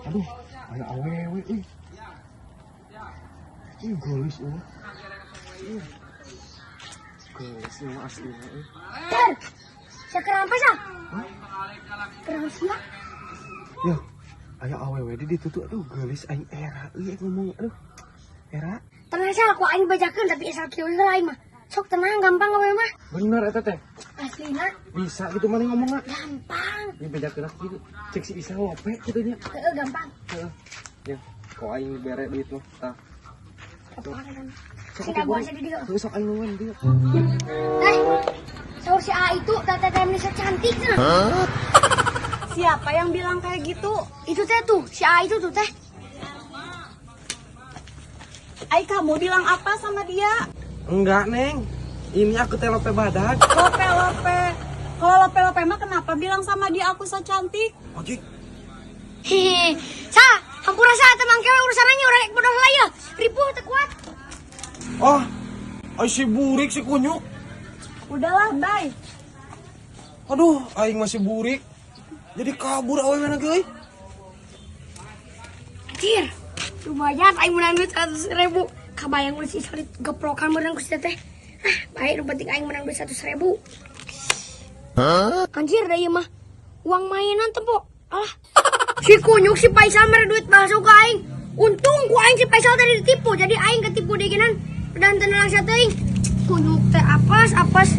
Aduh, aya awewe euy. Ih, geulis euy. Ih. Geulis ieu mah aslina euy. Ter, sia kerampas ah? Kerampas sia. Ya, aya awewe di ditu tuh, aduh, geulis, aing era euy ngomong, aduh. Era. Tenang sih, aku aing bejakeun, tapi asal kieu heula aing mah. Sok tenang, gampang awewe mah. Bener eta teh? Aslina. Bisa gitu mana ngomongna? Gampang. Ini bejakeun aku gitu. Cek si Isa lope gitu nya. Heeh, gampang. Heeh. Ya, kok aing bere duit mah. Tah. Gampang kan. Sok Sing atuh, gua Bro. asa di dieu. Heuh, sok aing nungguan dieu. Eh, saur si A itu teh teh bisa cantik cenah. Siapa yang bilang kayak gitu? Itu teh tuh, si A itu tuh teh. Ai kamu bilang apa sama dia? Enggak, Neng. Ini aku teh lope badag. Lope-lope. Kalau lope-lope mah kenapa bilang sama dia aku so cantik? Ojek. Hehe. Sa, hampura sa, teh mangke we urusannya urang ek bodoh lah ya. Ripuh teu kuat. Oh, ay si burik, si kunyuk. Udahlah, bye. Aduh, aing masih burik. Jadi kabur awewe na euy. Anjir. Lumayan aing menang duit 100 ribu. Kabayang mun si Isal geprokan meunang ku si teteh. Ah, baik, nu penting aing menang duit 100 ribu. Anjir, da ieu mah uang mainan tempo. Alah. Si kunyuk si Faisal mere duit palsu ka aing. Untung ku aing si Faisal tadi ditipu. Jadi aing ketipu deui geunan dan tenang teuing. Kunyuk teh apes apes.